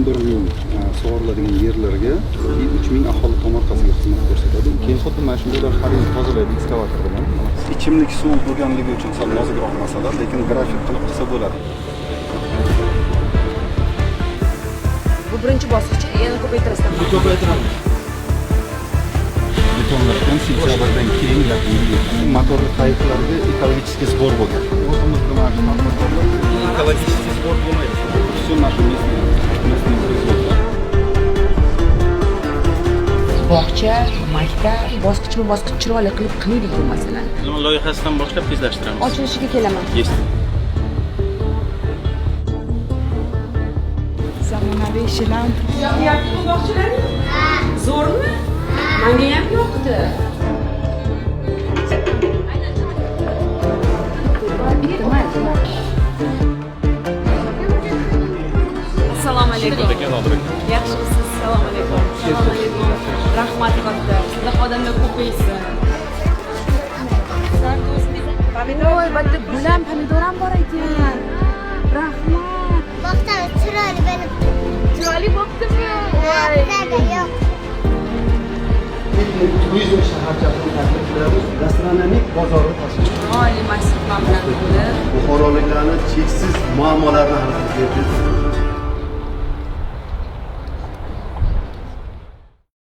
11 ming sug'oriladigan yerlarga 3 ming aholi tomorqasiga xizmat ko'rsatadi. Keyin xuddi mana shunday ular har yil tozalaydi ekskavator bilan. Ichimlik suv bo'lganligi uchun sal nozikroq masala, lekin grafik qilib qilsa bo'ladi. Bu birinchi bosqichi, yana ko'paytirasizlar. Ko'paytiramiz. Betonlashgan sentyabrdan keyin yakuniy motorli qayiqlarga ekologический сбор bo'lgan. O'zimizda mana shu motorlar ekologический сбор bo'lmaydi. Все наше местное производство. Bog'cha, maktab, bosqichma-bosqich chiroyli qilib qilaylik bu masalani. Loyihasidan boshlab tezlashtiramiz. Ochilishiga kelaman. Есть. Zamonaviy shilam. Yoqyaptimi bog'chalaring? Zo'rmi? Menga ham yoqdi. Assalomu alaykum. Yaxshimisiz? Assalomu alaykum. Assalomu alaykum. Rahmat katta. Shunaqa odamlar ko'paysin. Voy, bitta gul ham, pomidor ham bor ekan. Rahmat. Bog'cha chiroyli bo'libdi. Chiroyli bo'ptimi? Voy. Bizada yo'q. Turizm shaharchasini taklif qilamiz. Gastronomik bozorni tashkil Oliy massiv bilan to'lib. Buxoroliklarni cheksiz muammolarini hal qilib berdi.